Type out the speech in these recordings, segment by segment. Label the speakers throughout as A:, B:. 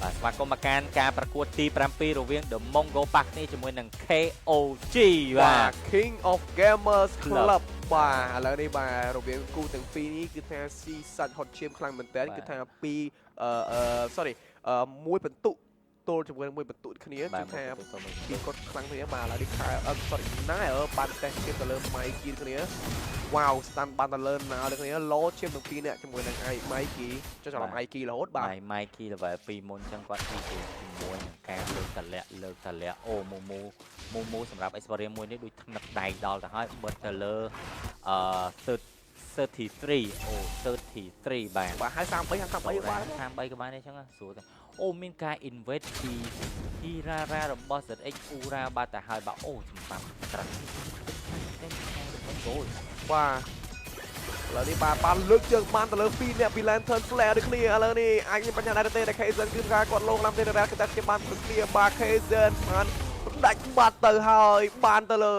A: បាទស្វាគមន៍មកកាន់ការប្រកួតទី7រវាង The Mongol ប៉ះគ្នាជាមួយនឹង KOG បា
B: បាទ
A: ទ
B: King of Gamers
A: Club
B: Club បាទឥឡូវនេះបាទរវាងគូទាំងពីរនេះគឺថាស៊ីសាច់ហត់ឈាមខ្លាំងមែនទែនគឺថាពីរអឺអឺ sorry អឺមួយបន្ទុកទល់ជាមួយនឹងមួយបន្ទុកគ្នា
A: បាទ
B: គឺថា
A: មកទៅមក
B: ពីគាត់ខ្លាំងគ្នាបាទឥឡូវនេះខែអឺ sorry ណែបានតេស្តឈាមទៅលើ Mikey គ្នាវ៉ាវ stand បានទៅលើណាដូចគ្នាលោឈាមទាំងពីរនាក់ជាមួយនឹង I Mikey ចុះច្រឡំ Mikey រហូតបាទ
A: ម៉ៃម៉ៃគី level 2មុនអញ្ចឹងគាត់ទីជាមួយនឹងការលើកតលាក់លើកតលាក់អូមូមូមូមូសម្រាប់ Experience មួយនេះដូចថ្នឹកដៃដល់ទៅហើយបិទទៅលើអឺ33អូ33បាទ
B: បាទហើយ33 53បាទ
A: 33ក៏បានដែរអញ្ចឹងស្រួលតែអូមានការ invade ពី Hirara របស់ ZX Ura បាទទៅហើយបាទអូសម្រាប់ត្រាំតែខាងរបស់ goal
B: បាទឥឡូវនេះបាទបានលើកជើងបានទៅលើ2នាក់ពី Lantern Flare ដូចគ្នាឥឡូវនេះអាចមានបញ្ហាដែរទេតែ Kaizen គឺថាគាត់លោកឡើងទេតែគឺតែខ្ញុំបានទៅគ្នាបាទ Kaizen បានដាច់បាត់ទៅហើយបានទៅលើ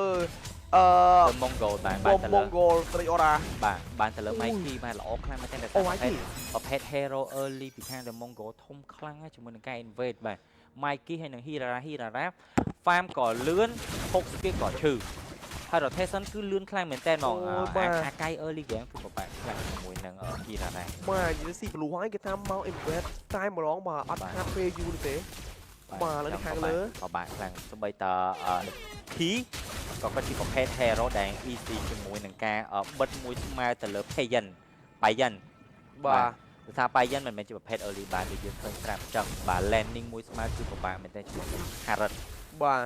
B: អឺ
A: ទៅ Mongol បាទបានទៅលើ
B: Mongol ស្រីអូរ៉ា
A: បាទបានទៅលើ Mikey បាទល្អខ្លាំងមែនទែនតែ
B: អូ
A: ប្រភេទ
B: Mikey
A: ប្រភេទ Hero Early ពីខាង The Mongol ធំខ្លាំងណាស់ជាមួយនឹងការ invade បាទ Mikey ហើយនឹង Hirara Hirara farm ក៏លឿនហុក skill ក៏ឈឺហើយ rotation គឺលឿនខ្លាំងមែនតើហ្មង
B: អូបាទ
A: អាកាយ early game គឺពិបាកខ្លាំងជាមួយនឹង Hirara
B: បាទនិយាយស៊ី blue ហើយគេថាមក invade តែម្ដងបាទអត់ខាតពេលយូរនោះទេ បាទឥឡូវនេះខាងលើ
A: ពិបាកខ្លាំងសូម្បីត Key ក៏គាត់ជាប្រភេទ hero ដែល easy ជាមួយនឹងការបិទមួយស្មើទៅលើ Payan Payan
B: បាទ
A: ដោយសារ Payan មិនមែនជាប្រភេទ early បានដូចយើងឃើញស្រាប់អញ្ចឹងបាទ landing មួយស្មើគឺពិបាកមែនទែនជាមួយនឹង Harith
B: បាទ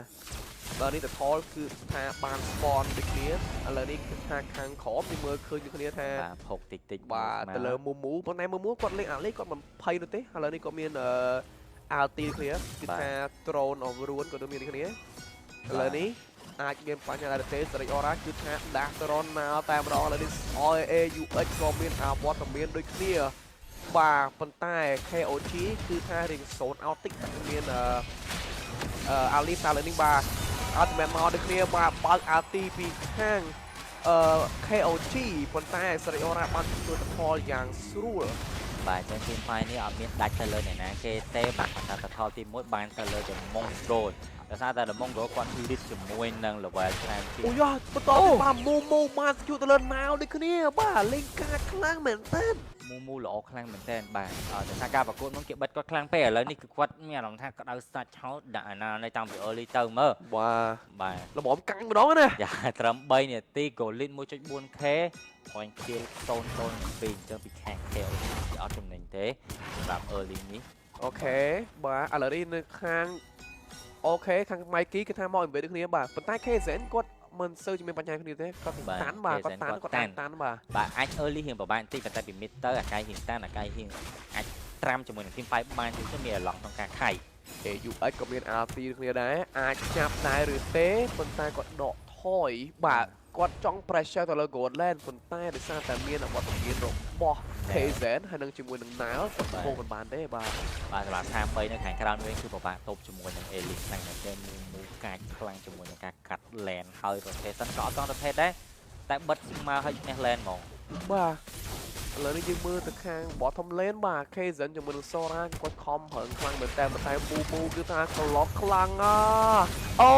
B: ដល់នេះតថលគឺថាបាន spawn ដូចគ្នាឥឡូវនេះគឺថាខាងក្រោមនេះមើលឃើញដូចគ្នាថា
A: បាទភោគតិចតិច
B: បាទទៅលើមូមូប៉ុន្តែមូមូគាត់លេងអាលេគាត់មិនភ័យនោះទេឥឡូវនេះគាត់មានអឺ ulti ដូចគ្នាគឺថា Throne of Ruin ក៏ដូចមានដូចគ្នាឥឡូវនេះអាចមានបញ្ហាដែរទេសេរីអូរ៉ាគឺថាដាស់ Throne មកតែម្ដងឥឡូវនេះ AUX ក៏មានអវត្តមានដូចគ្នាបាទប៉ុន្តែ KOG គឺថារៀង zone out តិចតែមានអឺអឺអាលីសាលើនេះបាទអត់មែនមកដូចគ្នាបាទបើក ulti ពីខាងអឺ KOG ប៉ុន្តែសេរីអូរ៉ាបានទទួលតផលយ៉ាងស្រួល
A: បាទអញ្ចឹង team fight នេះអត់មានដាច់ទៅលើអ្នកណាគេទេបាទគាត់ថាតថទី1បានទៅលើ The Mongol ដោយសារតែ The Mongol គាត់ lead ជាមួយនឹង level ច្រើនជាង
B: អូយ៉ាបន្តទៅបាទមូមូបានស្គូទៅលើណាវដូចគ្នាបាទលេងការខ្លាំងមែនទែន
A: មូមូល្អខ្លាំងមែនតើបាទអឺដោយសារការប្រកួតនោះគេបិទគាត់ខ្លាំងពេកឥឡូវនេះគឺគាត់មានអារម្មណ៍ថាក្តៅសាច់ឆោតដាក់អាណានៅតាំងពី early ទៅមើល
B: បាទ
A: បាទ
B: ល្មមកាំងម្ដងណា
A: យ៉ាត្រឹម3នាទី goal lead 1.4K point kill 0 0 2អញ្ចឹងពីខាង KO គេអត់ចំណេញទេសម្រាប់ early នេះ
B: OK បាទឥឡូវនេះនៅខាង OK ខាង Mikey គឺថាមក invade ដូចគ្នាបាទប៉ុន្តែ KZN គាត់មិនសូវជាមានបញ្ហាគ្នាទេគាត់តាន់បាទគាត់តាន់គាត់តាន់តាន់បាទ
A: បាទអាច early រៀងប្រហែលបន្តិចប៉ុន្តែពី mid ទៅអាកាយរៀងតានអាកាយរៀងអាចត្រាំជាមួយនឹង team fight បានជាងទៅមានអាឡង់ក្នុងការខៃ
B: AUX ក៏មាន RT ដូចគ្នាដែរអាចចាប់ដែរឬទេប៉ុន្តែគាត់ដកថយបាទគាត់ចង់ pressure ទៅលើ Gold Lane ប៉ុន្តែដោយសារតែមានអវត្តមានរបស់ KZN ហើយនឹងជាមួយនឹង Nile គាត់ហូបមិនបានទេបាទ
A: បាទសម្រាប់33នៅខាងក្រោមវិញគឺពិបាកតបជាមួយនឹង Elite ខ្លាំងមែនទែនមូមូកាចខ្លាំងជាមួយនឹងការកាត់ lane ហើយ rotation ក៏អត់ត rotate ដែរតែបិទស្មើឲ្យឈ្នះ lane ហ្មង
B: បាទឥឡូវនេះយើងមើលទៅខាង bottom lane បាទ Kaizen ជាមួយនឹង Sora គាត់ខំប្រឹងខ្លាំងមែនតើប៉ុន្តែមូមូគឺថាក្លប់ខ្លាំងអាអូ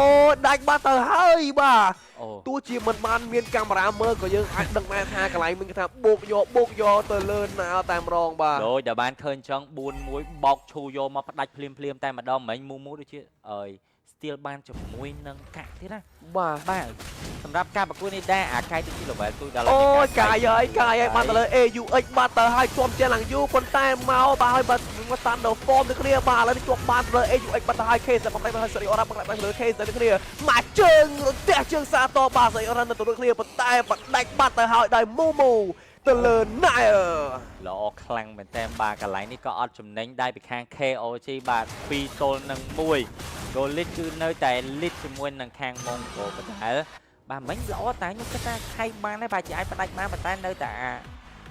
B: ដាច់បាត់ទៅហើយបាទ
A: អូ
B: ទោះជាមិនបានមានកាមេរ៉ាមើលក៏យើងអាចដឹងដែរថាកន្លែងមានគេថាបោកយកបោកយកទៅលើណាតែម្ដងបាទ
A: ដោយដែលបានឃើញចង់4 1បោកឈូយកមកផ្ដាច់ភ្លាមភ្លាមតែម្ដងមិញមូមូដូចជាអើយ steal បានជាមួយនឹងកាក់ទៀតណា
B: បាទ
A: បាទសម្រាប់ការប្រកួតនេះដែរអាកាយទៅជា level ទូដល់
B: អូយកាយហើយកាយហើយបានទៅលើ AUX បាត់ទៅហើយជាប់ជាឡើងយូរប៉ុន្តែមកបាទហើយបាទមក Thunder Form ដូចគ្នាបាទឥឡូវនេះជាប់បានទៅលើ AUX បាត់ទៅហើយ K សម្រាប់ទៅហើយ Seri Ora បាត់ទៅលើ K ដូចគ្នាមកជើងរន្ទះជើងសាតបាទ Seri Ora នៅទៅដូចគ្នាប៉ុន្តែបដាច់បាត់ទៅហើយដោយ Momo ទៅលើ Nile
A: ល្អខ្លាំងមែនតើបាទកន្លែងនេះក៏អត់ចំណេញដែរពីខាង KOG បាទ2ទល់នឹង1 goal lead គឺនៅតែ lead ជាមួយនឹងខាង Mongol បដែលបាទមិញល្អតែខ្ញុំគិតថាខៃបានដែរបាទជាអាចផ្ដាច់បានប៉ុន្តែនៅតែអា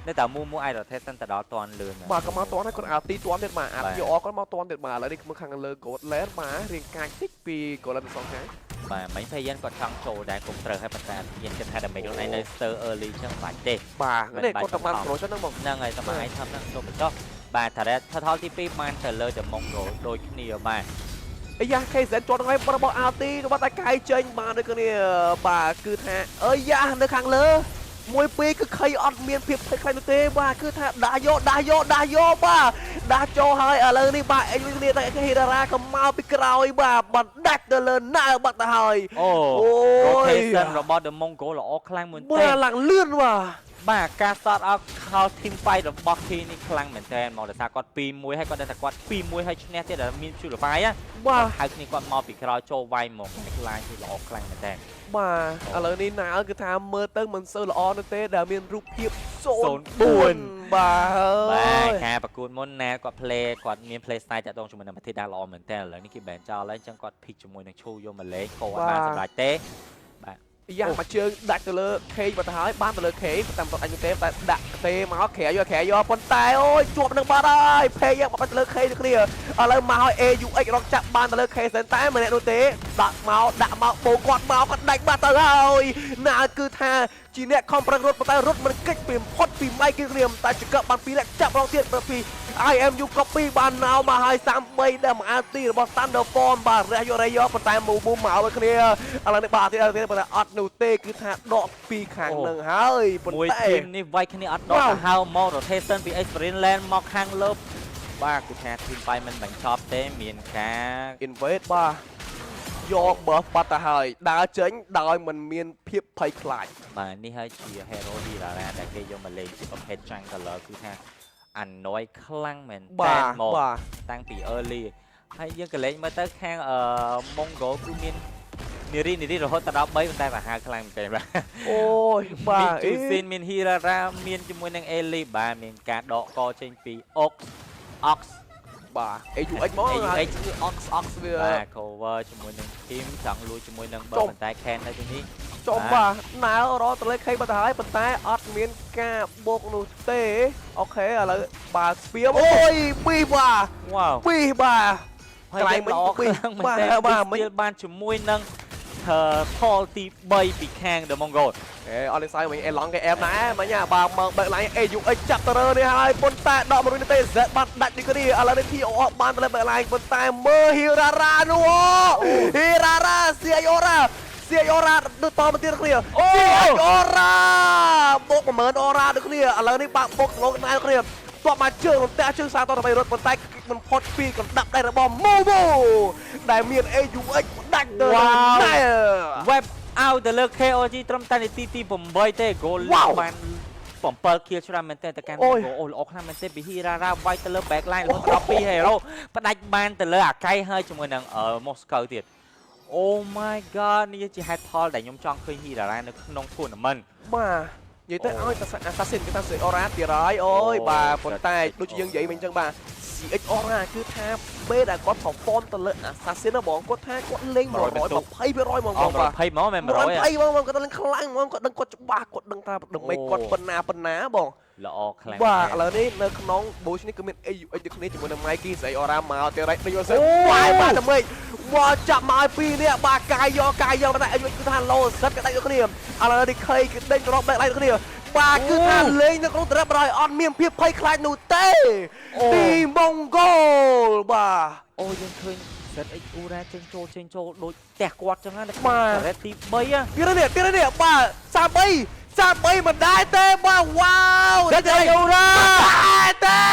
A: នៅតែមូមូអាច rotation ទៅដល់តាន់លឿន
B: បាទក៏មកតន់ហើយគាត់អាទីតន់ទៀតបាទអាទីអគាត់មកតន់ទៀតបាទឥឡូវនេះមើលខាងលើ Gold Lane បាទរៀងកាចតិចពី Gold Lane ទាំងសងខាង
A: បាទមិញភេយិនគាត់ចង់ចូលដែរគុំត្រូវហើយប៉ុន្តែយើងគិតថាដើម្បីខ្លួនឯងនៅ stir early ចឹងបាច់ទេ
B: បាទនេះគាត់ទៅបាន promotion ហ្នឹងបង
A: ហ្នឹងហើយសម័យ item ហ្នឹងចូលបញ្ចុះ បាទ turret turtle ទី2បានទៅលើ The Mongol ដូចគ្នាបាទ
B: អាយ៉ា KZ ជាប់ថ្ងៃរបស់ RT របស់តែកាយចេញបានដូចគ្នាបាទគឺថាអើយ៉ានៅខាងលើមួយពីរគឺខៃអត់មានភាពភ័យខ្លាចនោះទេបាទគឺថាដាស់យកដាស់យកដាស់យកបាទដាស់ចូលហើយឥឡូវនេះបាទអេងគ្នាតែហេរ៉ារ៉ាក៏មកពីក្រោយបាទបណ្ដាច់ទៅលើណៅបាត់ទៅហើយ
A: អូ
B: អូយ
A: rotation របស់ The Mongol ល្អខ្លាំងមែន
B: បាទ
A: ទែន
B: ឡើងលឿនបាទ
A: បាទការ start out call team fight របស់ Key នេះខ្លាំងមែនទែនមកដោយសារគាត់2-1ហើយគាត់ដឹងថាគាត់2-1ហើយឈ្នះទៀតដែលមាន Purify ណា
B: បាទ
A: ហៅគ្នាគាត់មកពីក្រោយចូលវាយមកខ្លាចគឺល្អខ្លាំងមែនទែន
B: បាទឥឡូវនេះណៅគឺថាមើលទៅមិនសូវល្អនោះទេដែលមានរូបភាព
A: 04
B: 04បាទ
A: បាទការប្រកួតមុនណាគាត់ play គាត់មាន play style តាក់ទងជាមួយនឹងប្រទេសដាល្អមែនតើឥឡូវនេះគេ ban ចោលហើយអញ្ចឹងគាត់ pick ជាមួយនឹងឈូយកមកលេងក៏អត់បានសម្រេចទេ
B: យ៉ាងមកជើងដាច់ទៅលើ K បាត់ទៅហើយបានទៅលើ K តែមិនអញទេតែដាក់ទេមកក្រៅយកក្រៅយកប៉ុន្តែអូយជាប់នឹងបាត់ហើយ P យកមកបាត់ទៅលើ K ដូចគ្នាឥឡូវមកហើយ AUX រកចាប់បានទៅលើ K សិនតែម្នាក់នោះទេដាក់មកដាក់មកបោគាត់មកគាត់ដាច់បាត់ទៅហើយណាគឺថាជាអ្នកខំប្រឹងរត់ប៉ុន្តែរត់មិនកិច្ចពីផុតពីម៉ៃគឺគ្នាតែចកបានពីរអ្នកចាប់រងទៀតពី IMU copy បានណៅមកហើយ33ដែលមកអាទីរបស់ Thunder Form បាទរះយករះយកប៉ុន្តែមូមូមកឲ្យគ្នាឥឡូវនេះបាទទៀតទៀតប៉ុន្តែអត់នោះទេគឺថាដកពីខាងនឹងហើយប៉ុន្
A: មួយ
B: តែ
A: team នេះវាយគ្នាអត់ដក
B: វ៉ាវ
A: ទៅហើមក rotation ពី Experience Land មកខាងលើបាទគឺថា team fight មិនបញ្ចប់ទេមានការ
B: invade បាទយក buff បាត់ទៅហើយដើរចេញដោយមិនមានភាពភ័យខ្លាច
A: បាទនេះហើយជា hero Hirara ដែលគេយកមកលេងជាប្រភេទ jungler គឺថា annoy ខ្លាំងមែន
B: បា
A: តើ
B: ទ
A: មក
B: បាទ
A: តាំងពី early ហើយយើងក៏លេងមើលទៅខាងអឺ Mongol គឺមាននារីនារីរហូតដល់3ប៉ុន្តែប្រហារខ្លាំងមែនទែនបាទ
B: អូយបា
A: មាន
B: ទ
A: Jusin មាន Hirara មានជាមួយនឹង Eli បាទមានការដកកចេញពី Ox Ox
B: បាទ AUX មក
A: AUX
B: គឺ Ox Ox វា
A: បាទ cover ជាមួយនឹង team ចង់លួចជាមួយនឹងបើ
B: ចុះ
A: ប៉ុន្តែ Ken នៅទីនេះ
B: ចំបាទណៅរកទៅលើ K បាត់ទៅហើយប៉ុន្តែអត់មានការបោកនោះទេOK ឥឡូវបាទស្ពីអូយពីរបាទ
A: វ៉ាវ
B: ពីរបាទ
A: ហើយក
B: ន្លែងមិញ
A: ល្អ
B: ពីរ
A: ខ្លាំងមែនទែន
B: បាទបាទមិញ
A: មិញបានជាមួយនឹងផលទី3ពីខាង The Mongol
B: អេអត់លេសายវិញអេឡង់គេអែមដែរមិញបាទមកបើកឡាញ AUX ចាប់ទៅលើនេះហើយប៉ុន្តែដកមករួចទេ Z បានដាច់ដូចគ្នាឥឡូវនេះ TOR បានទៅលើបើកឡាញប៉ុន្តែមើល Hirara នោះ Hirara CIORA CIORA ដូចតមកទៀតគ្នា
A: អូ
B: CIORA បុក10000អូរ៉ាដូចគ្នាឥឡូវនេះបាក់បុកស្លូកណែគ្នាតបមកជើងរំទះជើងសារតដើម្បីរត់ប៉ុន្តែមិនផុតពីកណ្ដាប់ដៃរបស់ Momo ដែលមាន AUX ដាច់ទៅលើណែ
A: Web out ទៅលើ KOG ត្រឹមតែនាទីទី8ទេ goal
B: វ៉ាវ
A: បាន7 kill ច្រើនមែនទែនទៅកាន់
B: អូយ
A: Mongol អូល្អខ្លាំងមែនទែនពី Hirara វាយទៅលើ backline រហូតដល់2 hero ផ្ដាច់បានទៅលើអាកៃហើយជាមួយនឹង Moscow ទៀត Oh my god នេះជាហេតុផលដែលខ្ញុំចង់ឃើញ Hirara នៅក្នុង tournament
B: បាទនិយាយទៅឲ្យតែ Assassin គេថា CX Aura ទៀតហើយអូយបាទប៉ុន្តែដូចជាយើងនិយាយមិញអញ្ចឹងបាទ CX Aura គឺថាពេលដែលគាត់ perform ទៅលើ Assassin ណាបងគាត់ថាគាត់លេង120%ហ្មង
A: អូ
B: បងបាទ
A: 120ហ្មងមែន100
B: 120ហ្មងបងគាត់លេងខ្លាំងហ្មងគាត់ដឹងគាត់ច្បាស់គាត់ដឹងថាដើម្បីគាត់ប៉ុណ្ណាប៉ុណ្ណាបង
A: ល្អខ្លាំង
B: បាទ
A: មែន
B: ឥឡូវនេះនៅក្នុង Bush នេះគឺមាន AUX ដូចគ្នាជាមួយនឹង Mikey ស្អី Aura មកទៀតហើយដូចយល់វាយបាទតែម៉េចវ៉ាចាប់មកឲ្យពីរនេះបាទកាយយកកាយយកតែ AUX គឺថា low សិតក៏ដាច់ដូចគ្នាឥឡូវនេះ K គឺដេញទៅរក back line ដូចគ្នាបាទគឺថាលេងនៅក្នុងត្រឹមហើយអត់មានភាពភ័យខ្លាចនោះទេទីម៉ុងហ្គោលបាទ
A: អូយើងឃើញ ZX Ura ចេញចូលចេញចូលដូចផ្ទះគាត់ចឹងណានៅ
B: បាទ
A: រ៉េតទី3ហ៎
B: ទៀតនេះទៀតនេះបាទ33 33មិនដែរទេបាទវ៉ាវ
A: ZX Ura
B: ដែរទេ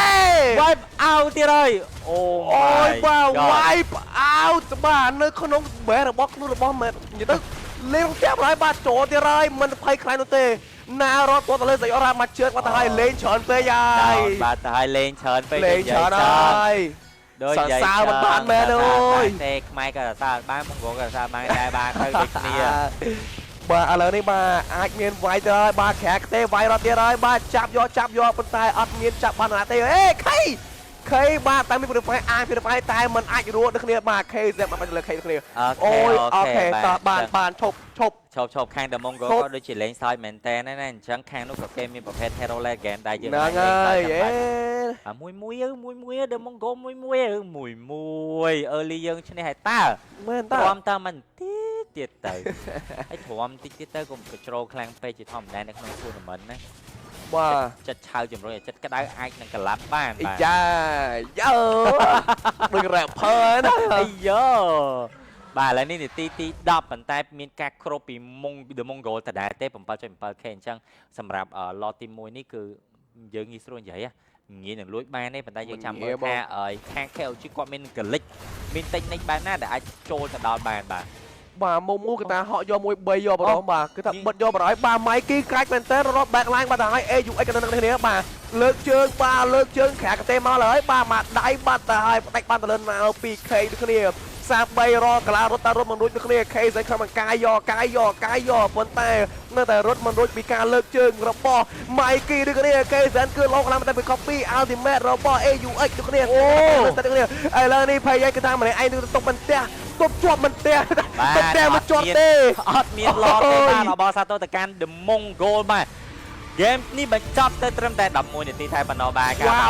A: wipe out ទៀតហើយអូ
B: អូយ
A: my
B: បាទ
A: God
B: wipe out បាទនៅក្នុងបែរបស់ខ្លួនរបស់មែននិយាយទៅលេងផ្ទះហើយបាទចូលទៀតហើយមិនភ័យខ្លាចនោះទេណារត់គាត់ទៅលើស្អីអរ៉ាមកជើងគាត់ទៅហើយលេងច្រើនពេកហើយ
A: បាទទៅហើយលេងច្រើនពេក
B: លេងច្រើនហើយ
A: ដូចនិយាយ
B: សរសើរមិនបានមែនអូយ
A: ទេខ្មែរក៏សរសើរបានមង្គលក៏សរសើរបានដែរបាទទៅដូចគ្នា
B: បាទឥឡូវនេះបាទអាចមានវាយទៅហើយបាទក្រាក់ទេវាយរត់ទៀតហើយបាទចាប់យកចាប់យកប៉ុន្តែអត់មានចាប់បានណាទេអេខៃខៃបាទតែមាន Purify អាច Purify តែมันអាចរត់ដូចគ្នាបាទ K ស្រាប់បានទៅលើ K ដូចគ្នា
A: អូ
B: អូយអូខេ
A: បាទ
B: តោះបានបានឈប់ឈប់
A: ឈប់ឈប់ខាង The Mongol
B: ឈប់
A: ក៏ដូចជាលេងសើចមែនតើណាណាអញ្ចឹងខាងនោះក៏គេមានប្រភេទ Hero Legend ដែរយើង
B: ហ្នឹង
A: អាចលេងសើ
B: ហើយ
A: ចចាំបាច់
B: អេ
A: អាមួយមួយអើមួយមួយ The Mongol មួយមួយអើមួយមួយ early យើងឈ្នះហើយតើ
B: មែនតើ
A: ទ្រាំតើមិនតិចទៀតទៅ ហើយទ្រាំតិចទៀតទៅកុំកញ្ជ្រោលខ្លាំងពេកជាធម្មតានៅក្នុង tournament ណា
B: បាទ
A: ចិត្តឆៅជំរុញឲ្យចិត្តក្តៅអាចនឹងក្លាប់បានបាទ
B: អីយ៉ាយោដូច rapper ណា
A: អាយ៉ូបាទឥឡូវនេះនាទីទី10ប៉ុន្តែមានការគ្របពីមុង The Mongol ដដែលទេ 7.7K អញ្ចឹងសម្រាប់ lot ទី1នេះគឺយើងងាយស្រួលនិយាយងាយនឹងលួចបានទេប៉ុន្តែយើងចាំមើលថាខាង KOG គាត់មានកលិចមានតិចនិចបែបណាដែលអាចចូលទៅដល់បានបាទ
B: បាទមុំមូគេថាហក់យកមួយ3យកបរោះបាទគឺថាបិទយកបរោះបាទម៉ៃគីក្រាច់មែនតើរត់ back line បាទទៅហើយ AUX ក៏នៅនឹងគ្នាបាទលើកជើងបាទលើកជើងក្រាកទេមកហើយបាទមកដៃបាត់ទៅហើយផ្ដាច់បានទៅលើណៅ 2K ដូចគ្នាសា3រកលារត់តែរត់មិនរួចដូចគ្នា K ស្អីខំកាយយកកាយយកកាយយកប៉ុន្តែនៅតែរត់មិនរួចពីការលើកជើងរបស់ម៉ៃគីដូចគ្នា K សែនគឺលោកឡើងតែពី copy ultimate របស់ AUX ដូចគ្នា
A: អូ
B: តែដូចគ្នាឥឡូវនេះភ័យឯងគឺថាម្នាក់ឯងនឹងຕົកមិនផ្ទះទប់ជាប់មិនផ្ទះ
A: បាទ
B: ទប់ផ្ទះមិនជាប់ទេ
A: អត់មានឡតទេបាទអបអរសាទរទៅកាន់ The Mongol បាទហ្គេមនេះបញ្ចប់ទៅត្រឹមតែ11នាទីតែប៉ុណ្ណោះបាទការ
B: វ៉ាវ